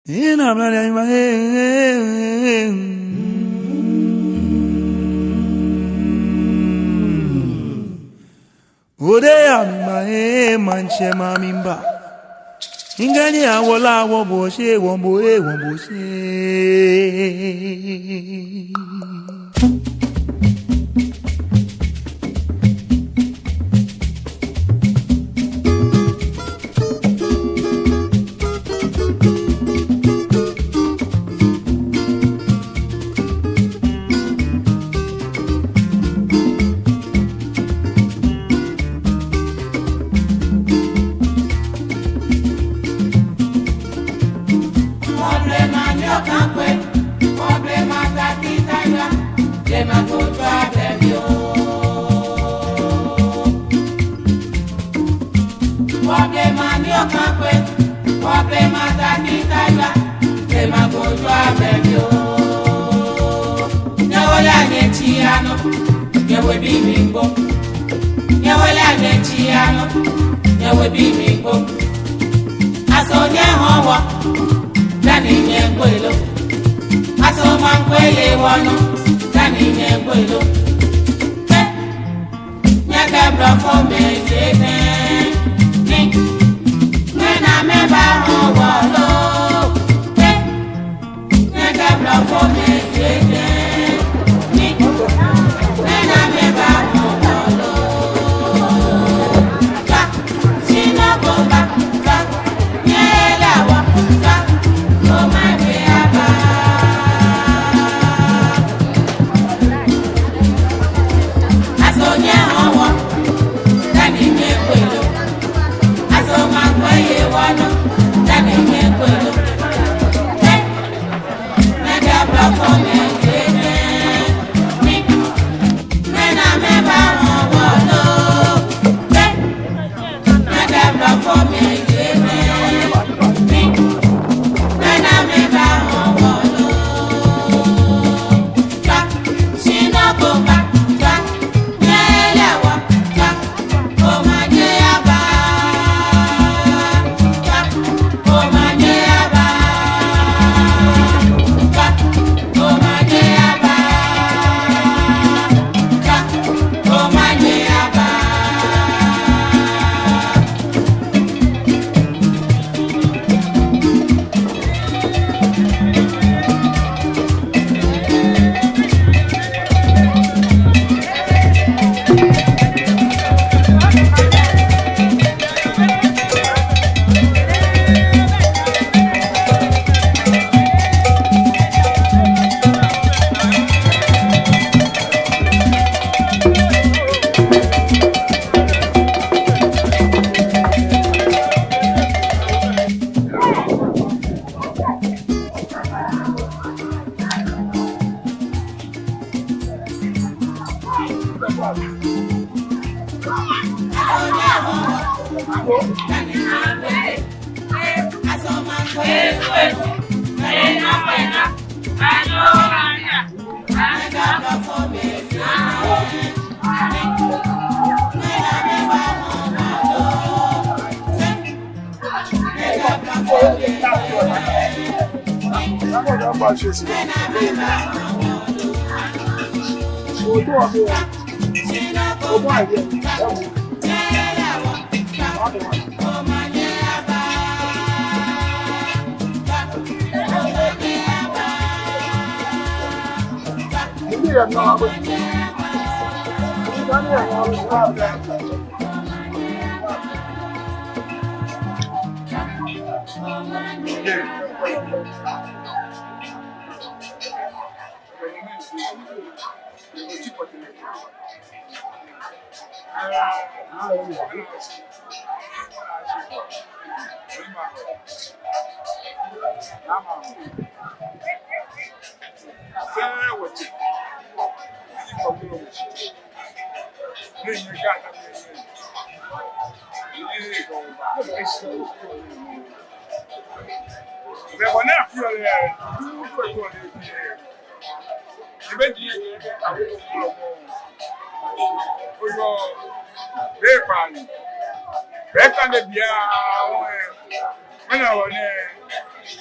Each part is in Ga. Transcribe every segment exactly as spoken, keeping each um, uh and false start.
Ina mla ya ima, eh, eh, eh. Ode ya mi ma, eh, maŋtsɛ ma mi mba. Ŋkɛɛ ni awo lɛ awo bo shi, wo bo, eh, wo bo shi. Nyɛwolea nyɛtsia nɔ, nyɛwebii miigbo. Nyɛwolea nyɛtsia nɔ, nyɛwebii miigbo. Aso nyɛhɔɔ wɔ dani nyɛgbo lo? Aso maŋ ko eye wɔ nɔ dani nyɛgbo lo? Nyɛkɛ blɔfomɛi je tɛŋŋ? Ni ŋmɛnɛ amɛbaahɔɔ wɔ lo? Nyɛkɛ blɔfomɛi je tɛŋŋ? Ni ŋmɛnɛ amɛbaahɔɔ wɔ lo? Tswa, shi nɔ ko ba, tswa, nyɛlɛ wɔ, tswa, omanye aba. Aso nyɛhɔɔ wɔ dani nyɛgbo lo? Aso maŋ ko eye wɔ nɔ dani nyɛgbo lo? Nyɛkɛ blɔfomɛi je tɛŋŋ? Ni ŋmɛnɛ amɛbaahɔɔ wɔ lo?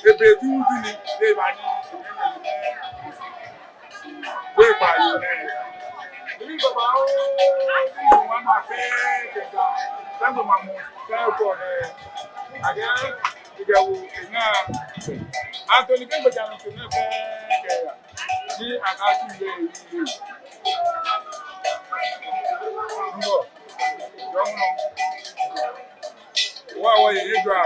Ebe tuuntu ni, eba ni, wekpa yi nɛ. Ebi babaoo, ni mɔ wa ma fɛɛ kɛkɛ, tanto mamɔ fɛɛ ko lɛ. Akɛ, ikɛ wo, ena. Anthony kɛ gbɛjianɔ kɛ nɛ fɛɛ kɛ ya. Ni akɛ tu yɛ yi. Ŋgɔ, yɔŋ nɔ. Wa, wa, ye, ye, jwa.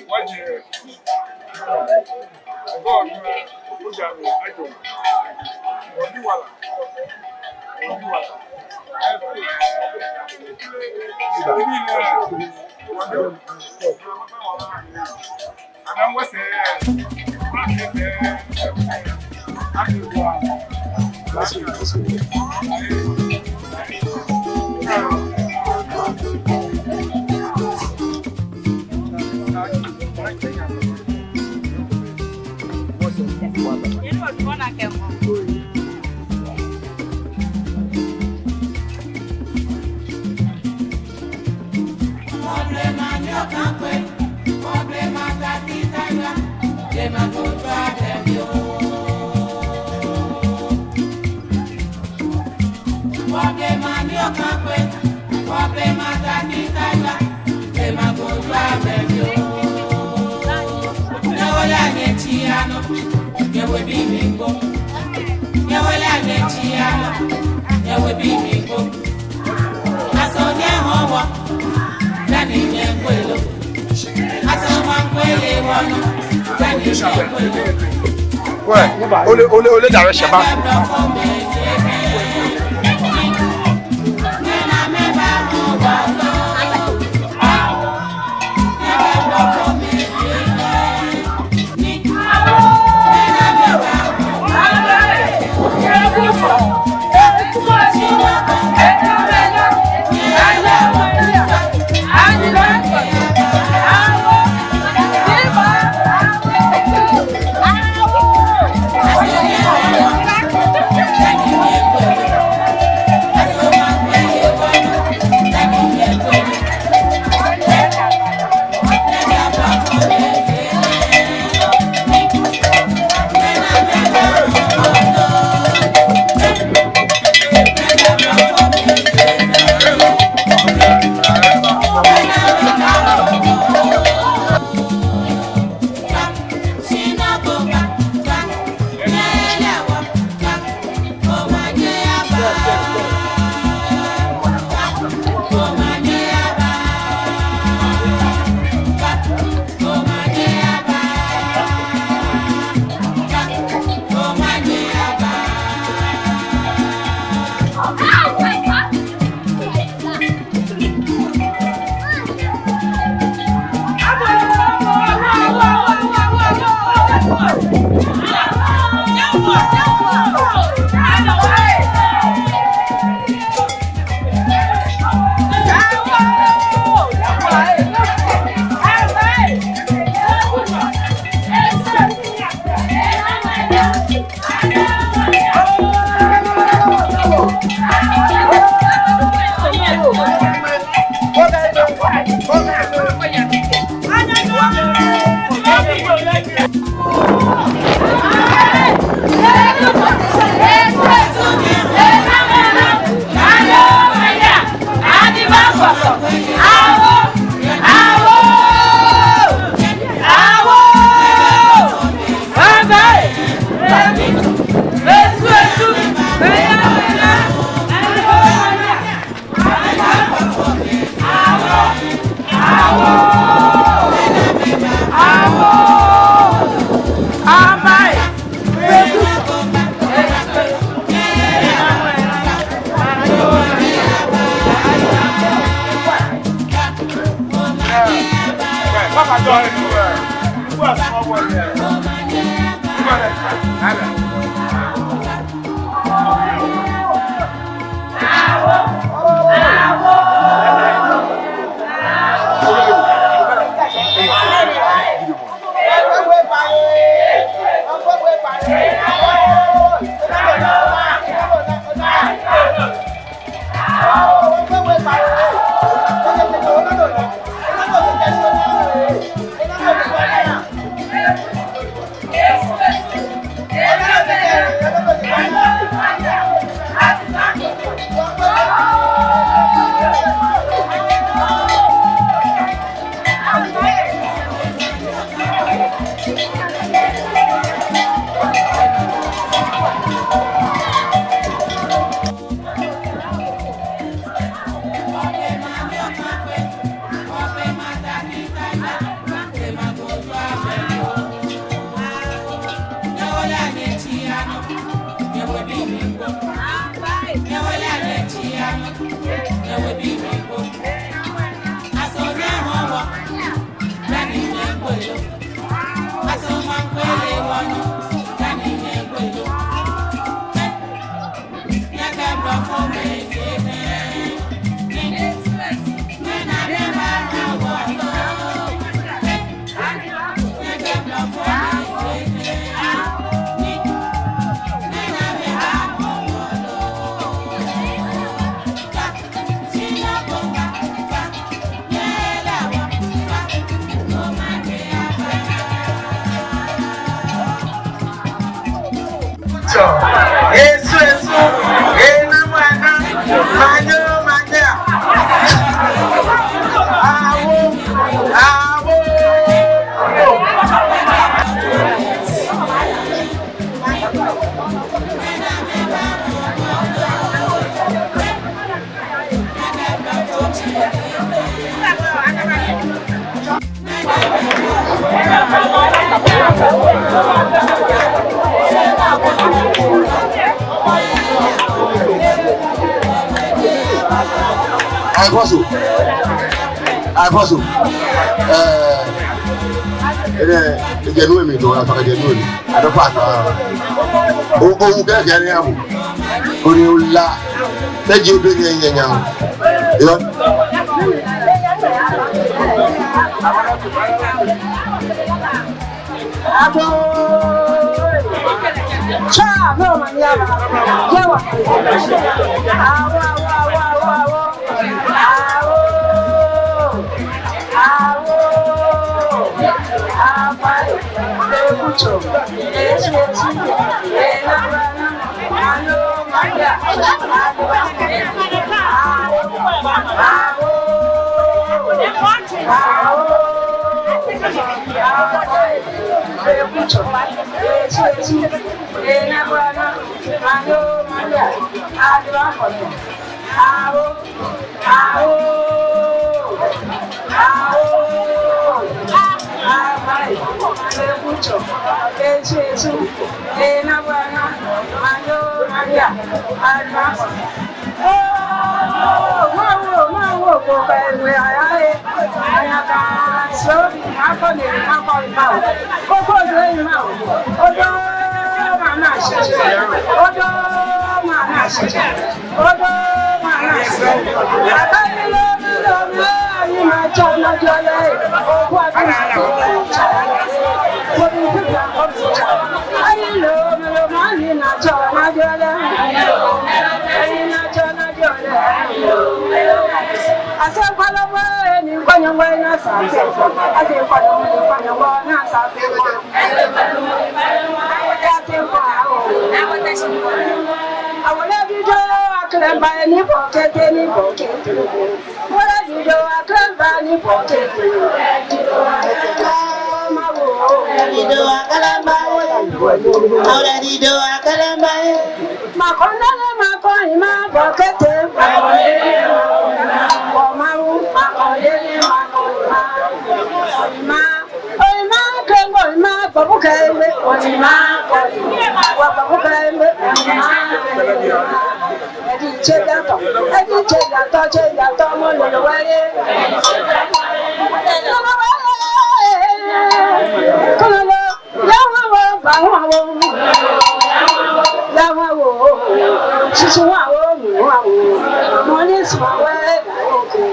Wa, je. Ŋgɔ, jwa, jwa, ajo. Wa, ni wala. Wa, ni wala. Kwɛ, ole, ole, ole direction ba. Ayi, Fosu. Ayi, Fosu. Ɛɛ, ɛɛ, jɛ nu mi do, a faka jɛ nu mi. A do fa ka. O, o, o, kɛ, kɛ, ne, amu. Ko ni o la. Tɛ ji o be ni nyanya. Yo. Agoo! Tsa, no ma ni aba. Yawa. Awo, awo, awo, awo, awo. Awo. Awo. Apai. Ekutsɔ. Etsitsi. Enabana. Awo. Awo. Awo. Oo, mawo, mawo, ko ka ewe aya e. Aya ka so bi ma ko ni ma ko ma o. Ko ko ni ma o. Odo ma na shi. Odo ma na shi. Odo ma na shi. Aka ni lo ni lo ni ayi ma cha na jole. O kwa ni ma ko cha. Ko ni ku cha ko cha. Ayi lo ni lo ma ni na cha na jole. Ayi na cha na Ase kwalo we ni kwanya we na sa se. Ase kwalo we ni kwanya we na sa se. Ase kwalo. Awole dido aklemba ni bokete ni bokete. Awole dido aklemba ni bokete. Mawo. Dido aklemba. Awole dido aklemba. Makondele makoima bokete. Omawu makondele makoima. Oima, oima kembo oima babu kembe oima. Wa babu kembe oima. Edi chedato, edi chedato, chedato mo lolo waye. Lolo waye. Kololo. Yawa wo, bawa wo. Yawa wo. Sisi wa wo, mu wa wo. Mɔ ni suma we, la wo ke.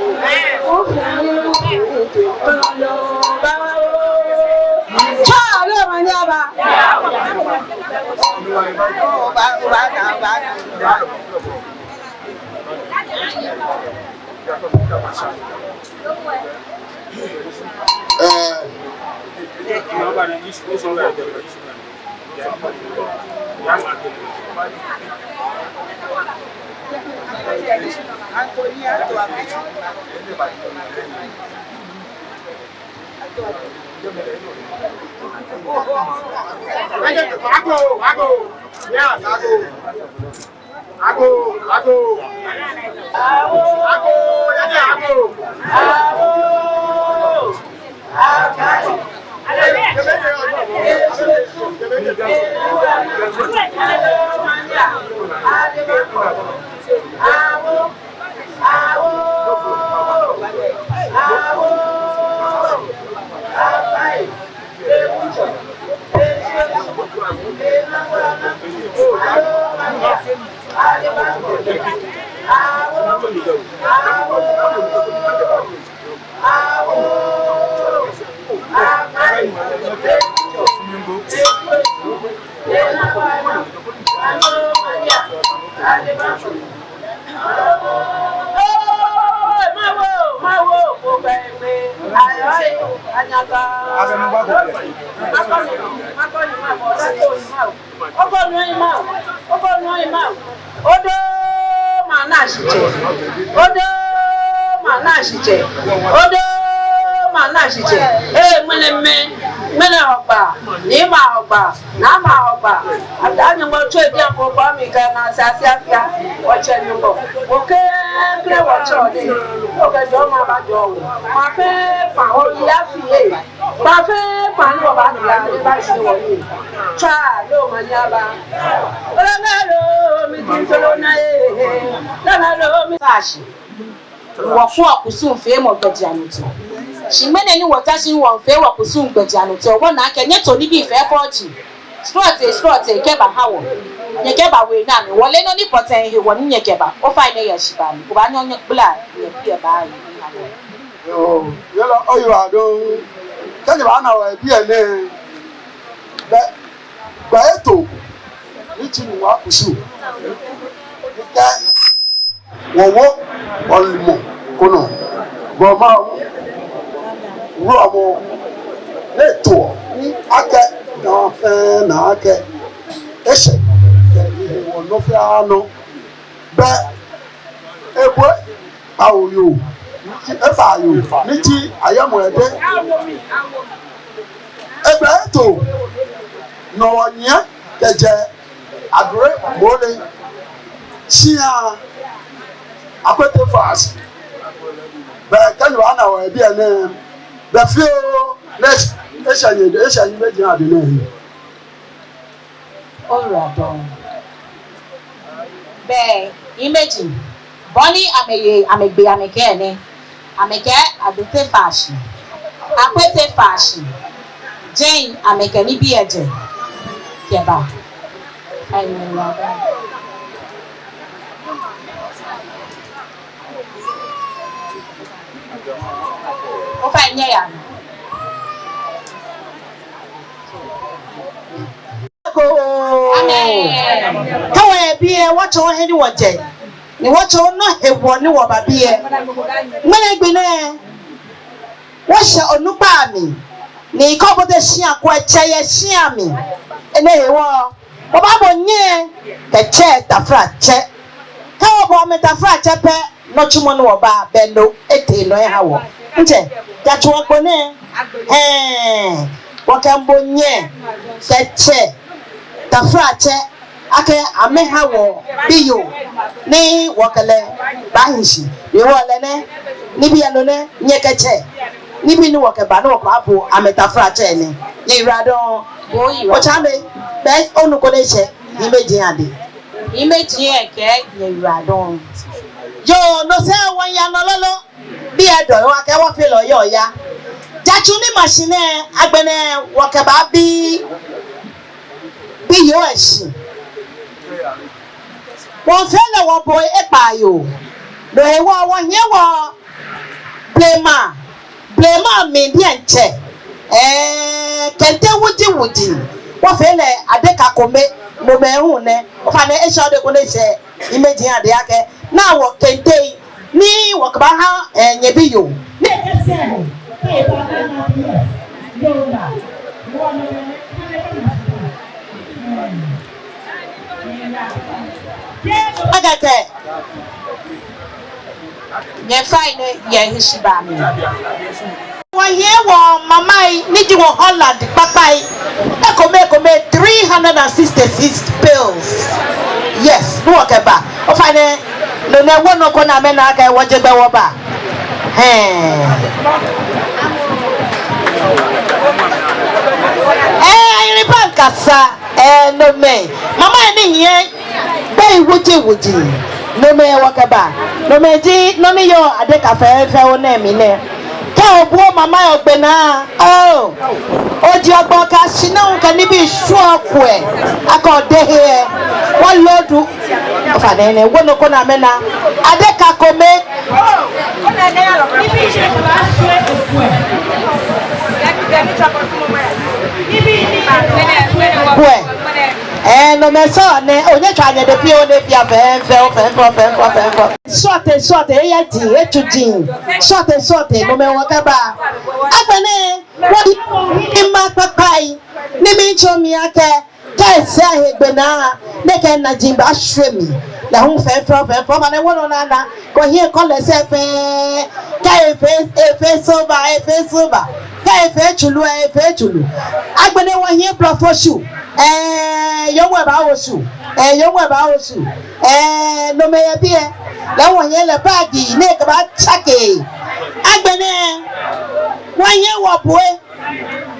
Ofi ni, ofi ni, kololo, bawa wo. Tsa, ale ma ni aba. Ba, ba, ba, ba. Ɛɛ. Agoo, agoo. Yes, agoo. Agoo, agoo. Agoo, yɛ agoo. Agoo. Agoo. Agoo. Agoo. Ogo nɔ ima o, ogo nɔ ima o. Odo ma na shitsɛ, odo ma na shitsɛ, odo ma na shitsɛ. Ee, ŋmɛnɛ mɛ, ŋmɛnɛ Hɔgbaa, Nii Maa Hɔgbaa, Naa Maa Hɔgbaa. Ataa Nyɔŋmɔ tsɔ ebi akpɔ kpɔ mi kɛ na sasi afia. Wɔtsɛ Nyɔŋmɔ, wɔkɛ kɛ wɔtsɛ ode. Okɛ jɔɔmɔ aba jɔɔ wɔ. Mafee kpa wɔ ya fie. Ba fɛɛ kpaa ni wɔbaatsu lɛ, ni baatsu lɛ wɔyi. Tswa lɛ omanye aba. Ololo mi ti solo na ye. Lolo mi. Fashi. Wɔfɔɔ kusum feemɔ gbɛjianɔtoo. Shi ŋmɛnɛ ni wɔta shi wɔfee wɔkusum gbɛjianɔtoo, wɔna akɛ nyɛto nibii fɛɛ fɔji. Srɔtoi, srɔtoi kɛba ha wɔ. Nyɛkɛba wɔ naa mli, wɔle nɔ ni pɔtɛɛ hewɔ ni nyɛkɛba. Ofainɛ yɛ shi ba mli, obaanyɛ ogbala nyɛbiɛ ba yi. Yoo, yɛlɛ oyiwaladɔŋŋ. Kɛji obaana wɔ yɛ biɛ nɛɛ, bɛ, gbɛ eto, ni ji Nungua kusum. Ni kɛ wɔwo wɔlimɔ ko nɔ, gbɔmɔ, wulɔmɔ, ni eto, ni akɛ, naa fɛɛ naa akɛ, eshɛ, kɛ wɔ nɔ fɛɛ nɔ. Bɛ, ebo, kpawo yoo, efa yoo, ni ji ayɛmɔ ede. Egbɛ eto, nɔ wɔnyiɛ, kɛjɛ, Adre, Mole, shia, Akwete Fashi. Bɛ kɛji obaana wɔ yɛ biɛ nɛɛ, bɛ fioo, ni eshɛ nyɛ, eshɛ nyɛmɛi ji ade nɛɛ. Oyiwaladɔŋŋ. Bɛ, imagine, bɔ ni amɛye, amɛgbe, amɛkɛɛ nɛ, amɛkɛɛ Adote Fashi, Akwete Fashi, jɛi amɛkɛ nibii ejɛ kɛba. Ayiwaladɔŋŋ. Ofainɛ nyɛyaa nɔ. Amen. Kɛ wɔyɛ biɛ, wɔtsɔɔ he ni wɔjɛ, ni wɔtsɔɔ nɔ hewɔ ni wɔba biɛ. Ŋmɛnɛ gbi nɛɛ, wɔshɛ onukpai amli, ni kɛ obote shia ko lɛ, tsɛ yɛ shia mli. Enɛ hewɔ, wɔbaabo nyɛ kɛ tsɛ taflatsɛ. Kɛ wɔbo amɛ taflatsɛ pɛ, nitsumɔ ni wɔba, bɛ no etee nɔ eha wɔ. Ntsɛ, jatsu agbo nɛɛ, hɛɛ, wɔkɛmiibo nyɛ kɛ tsɛ taflatsɛ akɛ amɛha wɔ biyoo ni wɔkɛ lɛ baahi shi. Hewɔ lɛ nɛ, nibii anɔ nɛ, nyɛ kɛ tsɛ, nibii ni wɔkɛba ni wɔkɛbaabo amɛ taflatsɛ nɛ. Nyɛyiwaladɔŋŋ. Otsaame, bɛ onu ko ni eshɛ, ni mɛi ji ade. Ni mɛi ji ekɛ nyɛyiwaladɔŋŋ. Yoo, no sɛɛ wɔyaa nɔ lolo. Biɛ dɔ, wɔkɛ wɔfee lɛ yɛ oya. Jatsu ni ma shi nɛɛ, agbɛnɛ wɔkɛbaabi biyoo lɛ shi. Wɔfee lɛ wɔbo ekpaa yoo. No hewɔ wɔhiɛ wɔ blema, blema mli diɛŋtsɛ. Ɛɛ, kente wuji wuji. Wɔfee lɛ adeka kome, no mli hu nɛ. Ofainɛ eshɛ ode ko ni eshɛ, ni mɛi ji ade akɛ, naa wɔ kente ni wɔkɛbaaha, ɛɛ, nyɛbiyoo. Akɛkɛ. Nyɛfainɛ, nyɛhi shi ba mli. Wɔhiɛ wɔ mamai ni ji wɔ Holland kpakpai. Ekome ekome three hundred and sixty-six bills. Yes, ni wɔkɛba. Ofainɛ, no nɛ wɔnɔ ko ni amɛna akɛ wɔje gbɛ wɔba. Hɛɛ. Ɛɛ, ayiri baŋ kasa, ɛɛ, nomɛi. Mamai ni hiɛ gbɛi wuji wuji. Nomɛi wɔkɛba. Nomɛi ji, nɔ ni yɔɔ adeka fɛfɛo nɛɛ mli nɛ. Kɛ obuɔ mamai ogbɛnaa, oo. Oji ogbɔ kɛ shinaa kɛ nibii shwuɔ kwɛ. Akɔ dehe, wɔ lodu. Ofainɛ, wɔnɔ ko ni amɛna. Adeka kome. Kwɛ. Ɛɛ, nomɛi sɔɔ nɛ, onyɛ tswa nyɛ de fioo ni efia fɛfɛo, fɛfɛo, fɛfɛo, fɛfɛo. Srɔtoi, srɔtoi, eya ji, etsu ji. Srɔtoi, srɔtoi, nomɛi wɔkɛba. Agbɛnɛ, wɔdi, ima kpakpai, ni miitsɔɔ mli akɛ, kɛ esa he gbɛnaa, nɛkɛ naji baashɛ mli, lɛ hu fɛfɛo, fɛfɛo, ofainɛ wɔnɔ nana, kɔ hiɛ kɔ lɛ sɛɛ fɛɛ, kɛ efee, efee silver, efee silver, kɛ efee tsulu, efee tsulu. Agbɛnɛ wɔhiɛ blɔfo shu, ɛɛ, yoomo baawo shu, ɛɛ, yoomo baawo shu, ɛɛ, nomɛi yɛ biɛ, lɛ wɔhiɛ lɛ baagi, ni ekɛbaatsake. Agbɛnɛ, wɔhiɛ wɔbue,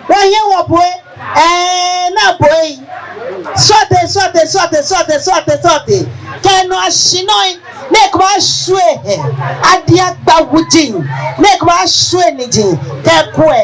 Wɔhiɛ wɔboi. Ɛɛ, naa boi. Srɔtoi, srɔtoi, srɔtoi, srɔtoi, srɔtoi, srɔtoi. Kɛ nɔ ashi nɔ yi, ni ekɛbaashwie he. Adi agba wuji, ni ekɛbaashwie niji. Kɛ kwɛ.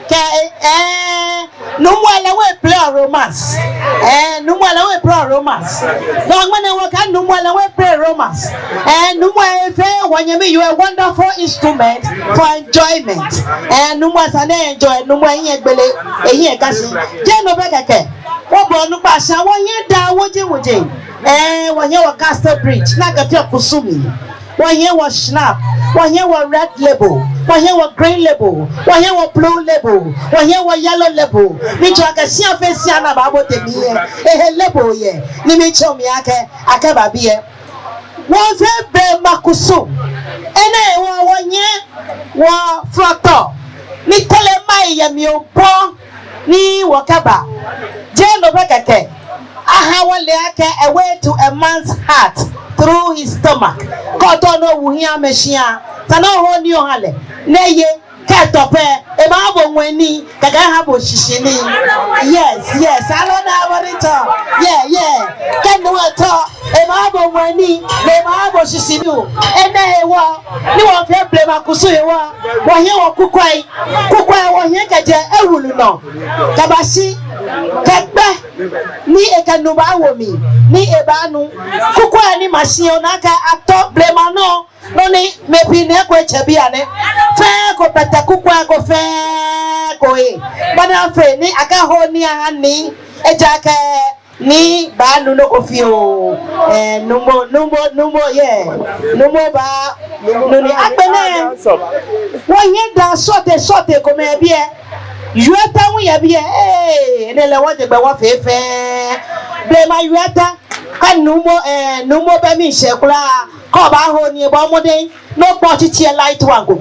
Kɛ, ɛɛ, nuumo lɛ hu eplay romance. Ɛɛ, nuumo lɛ hu eplay romance. Nɔ ŋmɛnɛ wɔkɛɛ nuumo lɛ hu eplay romance. Ɛɛ, nuumo efee wɔnyɛmi yoo a wonderful instrument for enjoyment. Ɛɛ, nuumo esa ni e-enjoy, nuumo ehiɛ egbele, ehiɛ eka shi. Jeee no pɛ kɛkɛ. Wɔbɔ onukpa sha, wɔhiɛ daa wuji wuji. Ɛɛ, wɔhiɛ wɔ Castle Bridge, ni akɛfeɔ kusum. Wɔhiɛ wɔ Schnapp, wɔhiɛ wɔ Red Label, wɔhiɛ wɔ Green Label, wɔhiɛ wɔ Blue Label, wɔhiɛ wɔ Yellow Label. Miitsɔɔ akɛ shia fɛɛ shia ni abaabote mli lɛ, ehe label yɛ. Ni miitsɔɔ mli akɛ, akɛba biɛ. Wɔfeɔ blema kusum. Enɛ hewɔ wɔhiɛ wɔ flɔtɔ. Ni tɛlɛ mai yɛ mli obɔ. Ni wɔkɛba. Jeee no pɛ kɛkɛ. Aha wɔle akɛ a way to a man's heart through his stomach. Kɛ otao ni owu hiɛ amɛ shia, esa ni oho nii oha lɛ. Ni eye, kɛ etɔ pɛ, ebaabo ŋwɛi nii, kɛkɛ aha bo shishi nii. Yes, yes. Aloo naa bɔ ni tsɔɔ. Yeah, yeah. Kɛ nuu etɔ, ebaabo ŋwɛi nii, ni ebaabo shishi nii. Enɛ hewɔ, ni wɔfeɔ blema kusum hewɔ, wɔhiɛ wɔ kukwai. Kukwai wɔhiɛ kɛjɛ ewulu nɔ kɛbashi kɛ gbɛ, ni ekɛ nu baawo mli, ni ebaanu. Kukwai ni ma shi ona akɛ atɔ blema nɔ, nɔ ni mɛi pii nɛɛ ko etsɛ bianɛ. Fɛɛ ko kpɛtɛ kukwai ko fɛɛ ko he. Bɔ ni afee ni akɛho nii aha nii, ejaakɛ nii baanu nɔ ko fioo. Ɛɛ, nuumo, nuumo, nuumo, yeah. Nuumo baanu nii. Agbɛnɛ, wɔhiɛ daa srɔtoi srɔtoi komɛi yɛ biɛ. Yɔɔ ta hu yɛ biɛ. Ee, enɛ lɛ wɔje gbɛ wɔfee fɛɛ. Blema yɔɔ ta. Kɛ nuumo, ɛɛ, nuumo bɛ miishɛɛ kwraa, kɛ obaaho nii, bɔɔ mɔdɛŋ ni okpɔ tsitsi yɛ light one ko.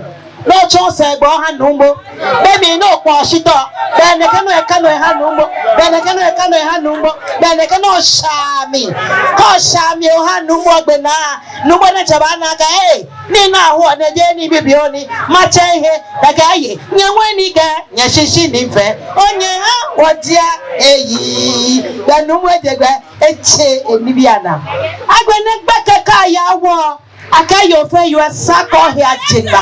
Ni otsɔ sɛɛ gbɛ oha nuumo. Be mli ni okpɔ shitɔ, be nɛkɛ ni eka nɔ eha nuumo. Be nɛkɛ ni eka nɔ eha nuumo. Be nɛkɛ ni osha mli. Kɛ osha mli oha nuumo agbɛnɛ, nuumo diɛŋtsɛ baana akɛ, ee, nii ni ahoɔ nɛɛ jeee nii bibioo ni. Matsɛ he, kɛkɛ aye. Nyɛŋwɛi ni kɛ, nyɛshishi ni fɛɛ. Onyɛ ha, wɔdia, eyi. Be nuumo eje gbɛ, etsɛ enibii anaa. Agbɛnɛ gbɛkɛ kɛ aya wɔ. Akɛ yoo fɛɛ yoo esa akɛ ohe aje ŋma.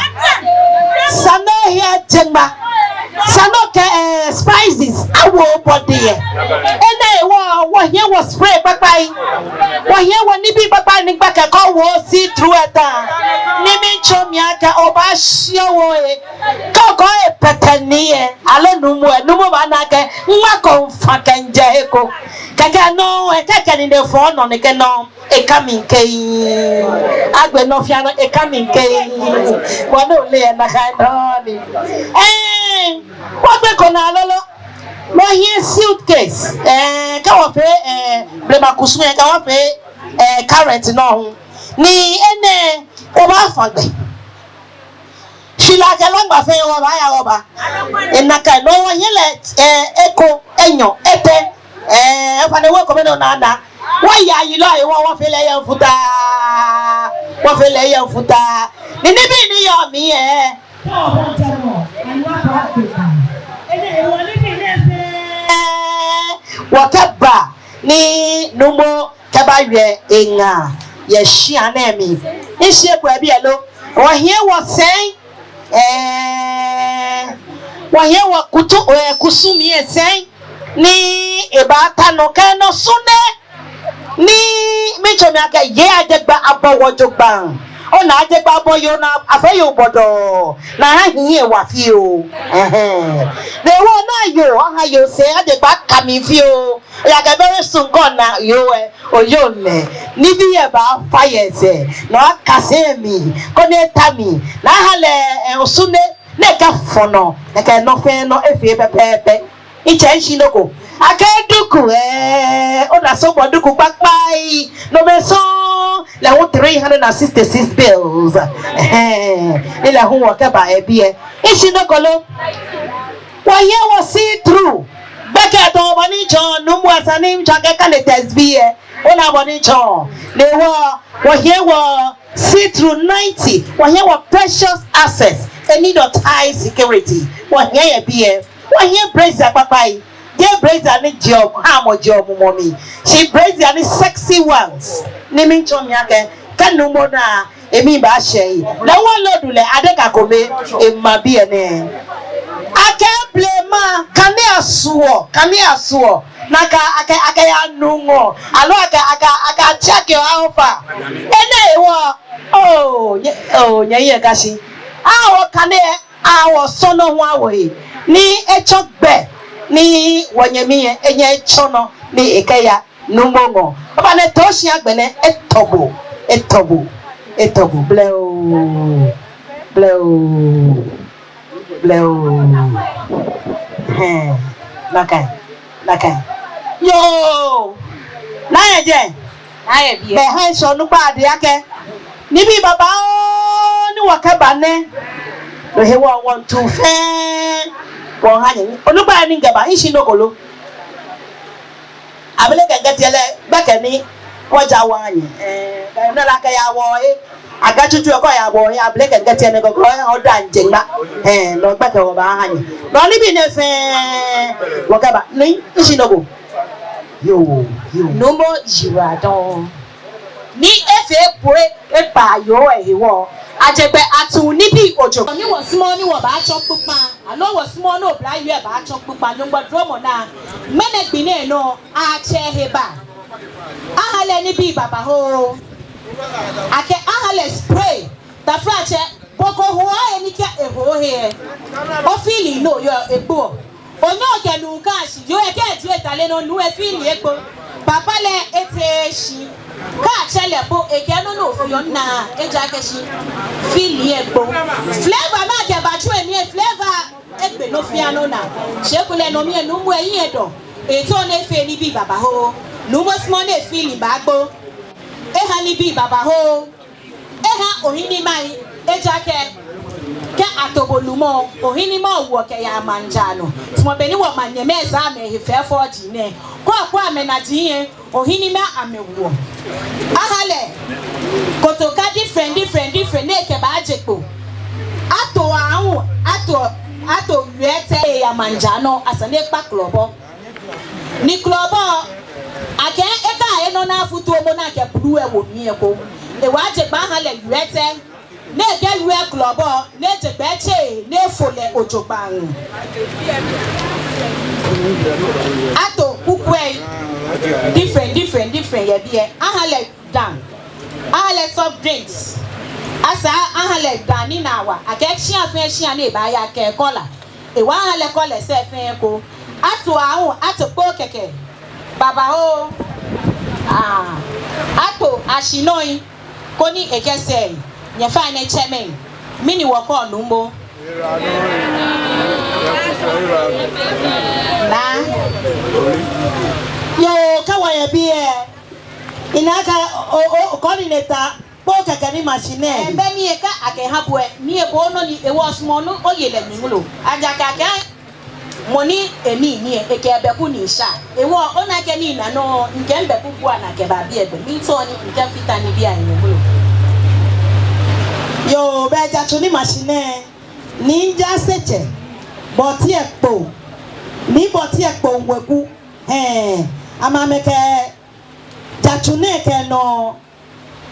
Esa ni ohe aje ŋma. Esa ni okɛ, ɛɛ, spices awo obody lɛ. Enɛ hewɔ wɔhiɛ wɔ spray kpakpai. Wɔhiɛ wɔ nibii kpakpai ni gbɛkɛ kɛ owo see through eta. Ni miitsɔɔ mli akɛ obaashi owo lɛ. Kɛ okɔ lɛ pɛtɛ ni lɛ. Aloo nuumo lɛ, nuumo baana akɛ ŋma ko miifa kɛmiijɛ he ko. Kɛkɛ nɔ lɛ, kɛkɛ ni efɔ nɔ nɛkɛ nɔ. Eka mi kɛkɛ. Agbɛnɛ fioo nɔ, eka mi kɛkɛ. Bɔ ni ole lɛ nakai nɔŋŋ ni. Ɛɛ, wɔgbɛ ko naa lolo. Wɔhiɛ suitcase. Ɛɛ, kɛ wɔfee, ɛɛ, blema kusum lɛ, kɛ wɔfee, ɛɛ, current nɔ hu. Ni enɛ, wɔbaafa gbɛ. Shi la kɛ la ŋgba fɛɛ wɔbaaya wɔba. Enɛ kɛ nɔ wɔhiɛ lɛ, ɛɛ, eko, enyɔ, etɛ. Ɛɛ, efa ni wɔ kome nɔ naa naa. Wɔya yi lɔ yi wɔ, wɔfee lɛ yɛ mfutaa. Wɔfee lɛ yɛ mfutaa. Ni nibii ni yɔɔ mli lɛ. Ɛɛ, wɔkɛba ni nuumo kɛbawie eŋa yɛ shia nɛɛ mli. Nshi eko yɛ biɛ lo. Wɔhiɛ wɔsɛi. Ɛɛ, wɔhiɛ wɔ kutu, ɛɛ, kusum lɛ sɛi. Ni ebaata nɔ kɛ nɔ sune. Ni miitsɔɔ mli akɛ yei ajɛ gbɛ abɔ wɔ jogbaŋŋ. Ona ajɛ gbɛ abɔ yoo ni afee yoo bɔdɔɔ. Ni aha hiɛ wa fioo. Ɛhɛɛ. Ni wɔ na yoo, aha yoo sɛi ajɛ gbɛ aka mli fioo. Ejaakɛ very soon kɛ ona yoo lɛ, oyoo lɛ. Nibii lɛ baafa yɛ esɛɛ. Ni akase mli. Koni eta mli. Ni aha lɛ, ɛɛ, osune. Nɛkɛ fɔnɔ, nɛkɛ nɔ fɛɛ nɔ efee pɛpɛɛpɛ. Mitsɛ, nshi nɔ ko. Akɛ duku, ɛɛ, ona sɔŋŋ bɔ duku kpakpai. Nomɛi sɔŋŋ, lɛ hu three hundred and sixty-six bills. Ɛhɛɛ, ni lɛ hu wɔkɛba yɛ biɛ. Nshi nɔ ko lo. Wɔhiɛ wɔ see through. Gbɛkɛ tɔ bɔ ni tsɔɔ, nuumo esa ni mitsɔɔ akɛ kane test bi lɛ. Ona bɔ ni tsɔɔ. Ni wɔ, wɔhiɛ wɔ see through ninety. Wɔhiɛ wɔ precious access. Enii dɔ high security. Wɔhiɛ yɛ biɛ. Wɔhiɛ brazier kpakpai. Jeee brazier ni jeɔ, haa mɔ jeɔ mumɔ mli. Shi brazier ni sexy ones. Ni miitsɔɔ mi akɛ, kɛ nuumo na, emli baashɛ eyi. Lɛ wɔload lɛ adeka kome, ema biɛ nɛɛ. Akɛ blema, kane asuɔ, kane asuɔ. Nakai, akɛ, akɛ ya nu ŋɔ. Aloo akɛ, akɛ, akɛ check your alpha. Enɛ hewɔ. Oh, nyɛ, oh, nyɛyiŋ eka shi. Awo kane, awo sɔnɔ hu awo he. Ni etsɔ gbɛ. Ni wɔnyɛmi lɛ, enyɛ etsɔ nɔ. Ni ekɛya. Nuumo ŋɔɔ. Ofainɛ, too shi agbɛnɛ, etɔ bo, etɔ bo, etɔ bo. Blɛoo, blɛoo, blɛoo. Hɛɛ, nakai, nakai. Yoo, naa yɛ jɛi. Naa yɛ biɛ. Bɛ ha ŋshɔ onukpa lɛ akɛ, nibii babaoo ni wɔkɛba nɛɛ, no hewɔ wɔmiitu fɛɛ wɔha nyɛ. Onukpa ni ŋkɛba, ishi nɔ ko lo? Abele kɛ ŋkɛtiɛ lɛ, gbɛkɛ ni wɔja wɔha nyɛ. Ɛɛ, kɛ nɔ la kɛ ya wɔ, ɛɛ, aga tsutsu kɔ ya wɔ, ɛɛ, abele kɛ ŋkɛtiɛ nɛɛ kɔkɔ, ɛɛ, oda ŋjɛ ŋma. Ɛɛ, no gbɛkɛ wɔbaaha nyɛ. No nibii nɛɛ fɛɛ, wɔkɛba, ni, ishi nɔ ko. Yoo, yoo. Nuumo yiwaladɔŋŋ. Ni efee boi ekpaa yoo lɛ hewɔ, ajɛ gbɛ atu nibii ojogbaŋŋ. Ni wɔsumɔɔɔ ni wɔbaatsɔ kpokpaa, aloo wɔsumɔɔɔ ni oblayoo lɛ baatsɔ kpokpaa, Nyɔŋmɔ dromɔ naa. Ŋmɛnɛ gbi nɛɛ nɔ, atsɛ he ba. Aha lɛ nibii babaoo. Akɛ aha lɛ spray. Taflatsɛ, bo ko hoɔ he ni kɛ eho he lɛ, ofeeling ni oyɔɔ egboɔ. Onyɛɔ okɛ nuu kaa shi, yoo lɛ kɛ ejie etale nɔ, nuu lɛ feeling egbo. Papa lɛ eteee shi. Kɛ atsɛ lɛ po, ekɛɛ nɔ ni ofeɔ naa, ejaakɛ shi feeling egbo. Flavor ni akɛbatsu lɛ mli lɛ, flavor egbe nɔ fɛɛ nɔ naa. Shi ekolɛ no mli lɛ nuumo lɛ ehiɛ edɔ. Etaoɔ ni efee nibii babaoo. Nuumo sumɔɔɔ ni efeeling baagbo. Eha nibii babaoo. Eha ohiɛnimɛi, ejaakɛ kɛ ato bo lumɔ, ohiɛnimɛi woɔ kɛyaa maŋ jara nɔ. Tamɔ bɔ ni wɔmaŋ nyɛmɛi zaa amɛhe fɛɛ fɔji nɛɛ. Kɛ okwɛ amɛnaji lɛ, ohiɛnimɛi amɛwoɔ. Aha lɛ kotoka different, different, different, ni ekɛbaaje kpo. Ato aahu, ato, ato wiɛtɛ eya maŋ jara nɔ, esa ni ekpa klɔbɔ. Ni klɔbɔ, akɛ eka enɔ ni afutuo moŋ ni akɛ blue lɛ wo mli lɛ eko. Ewa je kpa aha lɛ wiɛtɛ. Ni ekɛ wiɛ klɔbɔ, ni eje kpa etse, ni efo lɛ ojogbaŋŋ. Ato kukwɛi. Different, different, different yɛ biɛ. Aha lɛ daa. Aha lɛ soft drinks. Asa aha lɛ daa ni naa wa. Akɛ shia fɛɛ shia ni ebaaya kɛ kɔla. Ewa aha lɛ kɔla sɛɛ fɛɛ eko. Ato aahu, ato kpoo kɛkɛ. Babaoo. Ah. Ato ashinɔi. Koni ekɛsɛɛ. Nyɛfainɛ tsɛmɛi. Mɛni wɔkɛɔ nuumo? Naa. Yoo, kɛ wɔyɛ biɛ. Ina ka o, o, o, coordinator. Kpoo kɛkɛ ni machine lɛ. Ɛɛ, bɛ ni eka akɛha bo lɛ, ni ebo nɔ ni ewɔ sumɔɔ ni oye lɛ mli ŋmolo. Ejaakɛ akɛ mɔ ni eni ni ekɛ bɛku ni sha. Ewɔ ona akɛ ni na nɔ, ŋkɛ bɛku bua naa kɛba biɛ gbɛ. Miitao ni ŋkɛfata nibii ahe mli ŋmolo. Yoo, bɛ jatsu ni machine lɛ, ni ja setsɛ. Bɔti ekpo. Ni bɔti ekpo weku. Hɛɛ, amɛ amɛkɛ jatsu nɛɛ kɛ nɔ.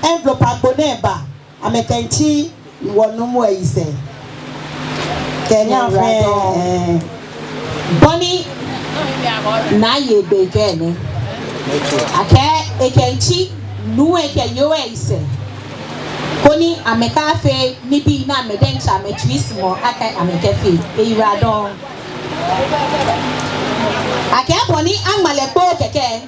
Envelope agbo nɛɛ ba, amɛkɛmiitsi wɔ nuumo lɛ yisɛɛ. Kɛ nyɛ fɛɛ, ɛɛ. Bɔ ni naa yɛ gbɛ kɛ nɛɛ. Akɛ ekɛmiitsi nuu lɛ kɛ yoo lɛ yisɛɛ. Koni amɛkafee nibii ni amɛ diɛŋtsɛ amɛtsui sumɔɔ akɛ amɛkɛfee. Eyiwaladɔŋŋ. Akɛ bɔ ni aŋma lɛ kpoo kɛkɛ.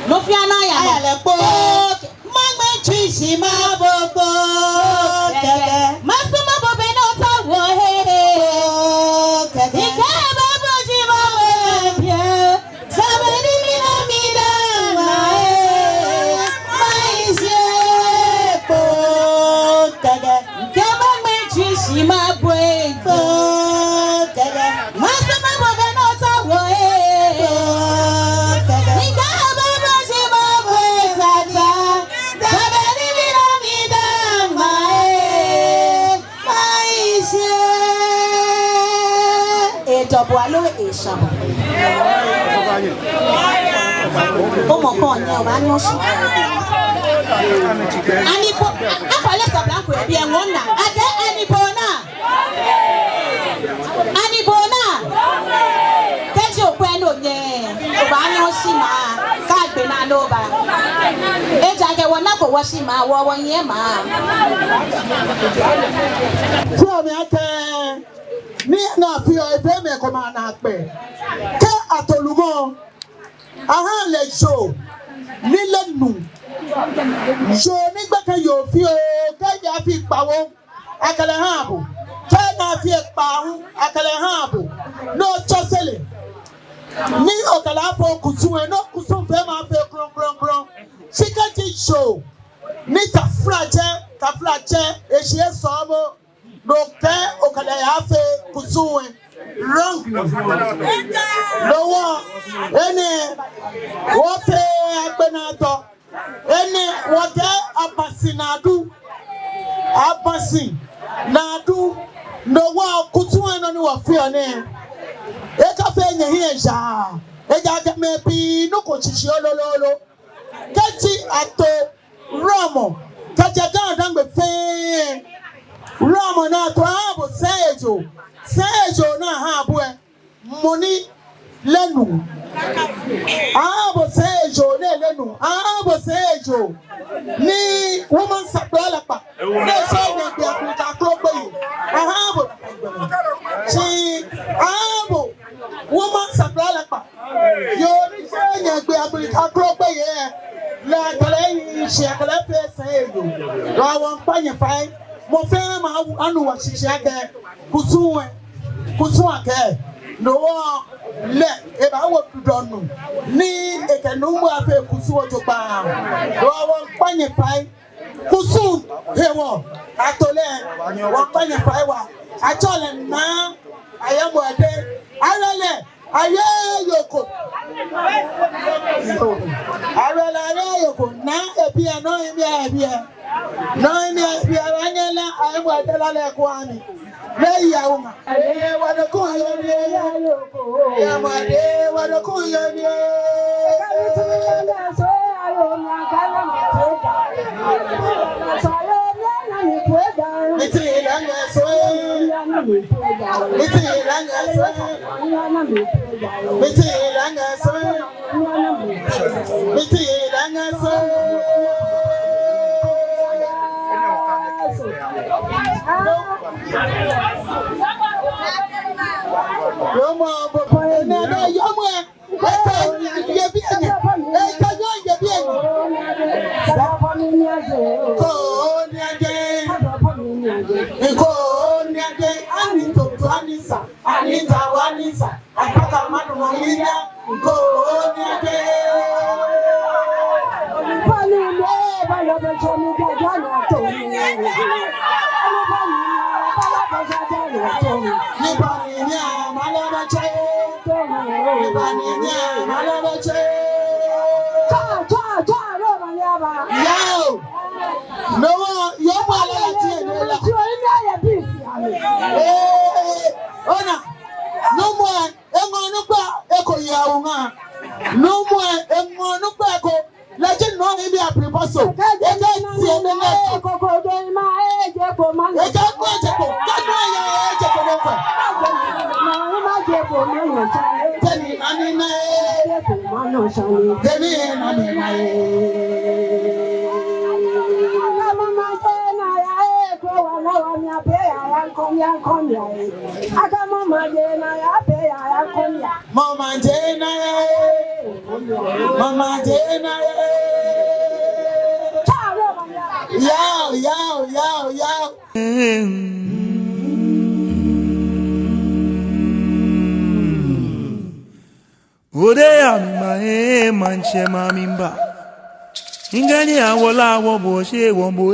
Nɔ fɛɛ nɔ aya nɔ. Aya lɛ kpoo. Kpoo kɛ-, maŋmɛ tsui shi mabo kpoo kɛkɛ. Masumɔ bo bɔ ni otaoɔ he. Kpoo kɛkɛ. Ŋkɛɛ bo bo shi mabo kpoo kɛkɛ. Sɛbɛ ni mina mida ŋmaa ee. Maŋ shi ee kpoo kɛkɛ. Ŋkɛɛ maŋmɛ tsui shi mabo ee. Kpoo kɛkɛ. Masumɔ bo bɔ ni otaoɔ ee. Kpoo kɛkɛ. Ŋkɛɛ bo bo shi mabo ee tata. Sɛbɛ ni mina mida ŋmaa ee. Bo aloo esha bo. Omɔ ko nyɛ obaanu shi. Ani bo, akwɛ lɛ sabla ko ebi eŋɔ naa. Akɛ ani bo naa. Ani bo naa. Kɛji okwɛ nɔ nyɛ, obaanu shi maa. Kaagbe naa loo ba. Ejaakɛ wɔnako wɔshi maa, wɔ wɔnyiɛ maa. Fio mi akɛ. Ni na fio efee mɛi komɛi anaa kpɛ. Kɛ ato lumɔ, ahaa lɛ yoo, ni lɛ nu. Yoo ni gbɛkɛ yoo fioo, kɛ yaa fee kpawo, akɛ lɛ haa bo. Kɛ naa fee kpawo, akɛ lɛ haa bo. Ni otsɔse lɛ. Ni okɛ lɛ afɔ kusum lɛ, ni kusum fɛɛ afee klɔŋklɔŋklɔŋ. Shi kɛji yoo, ni taflatsɛ, taflatsɛ, eshi esɔɔmɔ. Ni okɛɛ okɛ lɛ yaafee kusum lɛ. Wrong. No hewɔ, enɛ, wɔfee agbe naa tɔ. Enɛ, wɔkɛɛ abasi naa du. Abasi naa du. No hewɔ kusum lɛ nɔ ni wɔfeɔ nɛɛ, ekafee nyɛhiɛ yaa. Ejaakɛ mɛi pii nuko shishi lolololo. Kɛji ato wulɔmɔ, kɛjɛ GaDangme fɛɛ, wulɔmɔ ni ato, ahaa bo sɛi ejoo, sɛi ejoo ni ahaa bo lɛ, mɔ ni lɛ nu. Ahaa bo sɛi ejoo ni lɛ nu, ahaa bo sɛi ejoo ni woman sakpla lakpa. Ni esa ni gbɛ akuli ka klo gbɛ yi. Ahaa bo. Shi ahaa bo woman sakpla lakpa. Yoo ni esa ni gbɛ akuli ka klo gbɛ yi. Lɛ akɛ lɛ yi shi akɛ lɛ fee sɛi ejoo. Wɔ wɔŋkpa nyɛ fai. Mɔ fɛɛ mɔ anu wɔshishi akɛ kusum lɛ, kusum akɛ. No hewɔ lɛ, ebaawo dɔŋŋ. Ni ekɛ nuumo afee kusum lɛ jogbaŋŋ. Wɔ wɔŋkpa nyɛ fai. Kusum hewɔ ato lɛ, wɔŋkpa nyɛ fai waa. Atsɛɔ lɛ Naa Ayemɔde. Awo lɛ Ayeee Yoko. Awo lɛ Ayeee Yoko. Naa ebiɛ, nɔ ni miibi ebiɛ. Nɔ ni miibi ebiɛ, anyɛ lɛ Ayemɔde lala ko ami. Lɛ ya uma. Ee, wɔdɔkun yoo ni. Ayemɔde, wɔdɔkun yoo ni. Miti langa so. Miti langa so. Miti langa so. Miti langa so. Yɔɔmɔ bo. Enɛ, enɛ, yɔɔmɔ. Ekɛ nyɛ bi enyɛ. Ekɛ nyɛ bi enyɛ. Ko ni aje. Ko ni aje. Ani toto ani sa. Ani tawa ani sa. Apaka madu mo ina. Ko ni aje. Pani ne bala bacho mi jaja na to. Pani ne bala bacho jaja na to. Ni pani ne mala bacho. Ni pani ne mala bacho. Cha, cha, cha, ro manyaba. Yao. No, yɔɔmɔ ala tie ne la. Ee, ona. Nuumo lɛ, eŋɔ onukpa eko yɛ oŋa. Nuumo lɛ, eŋɔ onukpa eko. Lɛ ji nɔ ni bi apli bɔso. Ekɛ tie ne ne so. Ekɛ ko eje ko. Kɛ nɔ ya eje ko nɔ ko. Teni nani na e. Teni nani na e. Mama Jena, eh. Mama Jena, eh. Yao, yao, yao, yao. Ode ya mi ma, eh, manche ma mi mba. Ingani awola wo bo she wo bo.